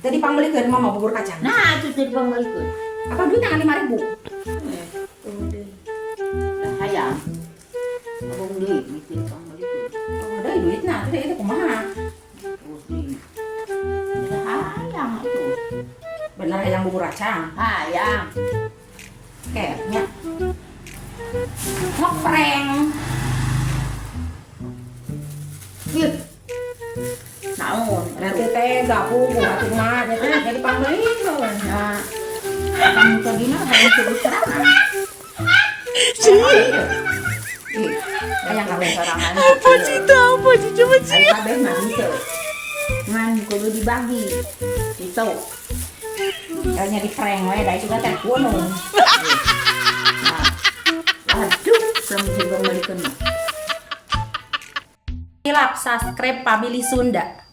Tadi pangmeulikeun mama bubur kacang. Nah, itu tadi pangmeulikeun. Apa duitnya ngan 5.000? Eh, udah. Lah hayang. Abang deui gitu pangmeulikeun. Oh, deui duitna, teh itu kumaha? Oh, deui. Hayang atuh. Bener hayang bubur kacang. Hayang. Kayaknya. Ngeprank. Ih. Naon? Berarti teh gabung atuh mah nya teh jadi pangmeulikeun. Nah, kamu tadi mah hayang sebut sorangan. Ih, Hayang kabeh sorangan. Apa sih itu? Apa sih? Coba sih. Ayo kabeh mah henteu. Ngan kudu dibagi. Gitu. Kayaknya di prank we da itu teh gunung. Nah. Waduh, belum juga balikan mah. Hilap subscribe Family Sunda.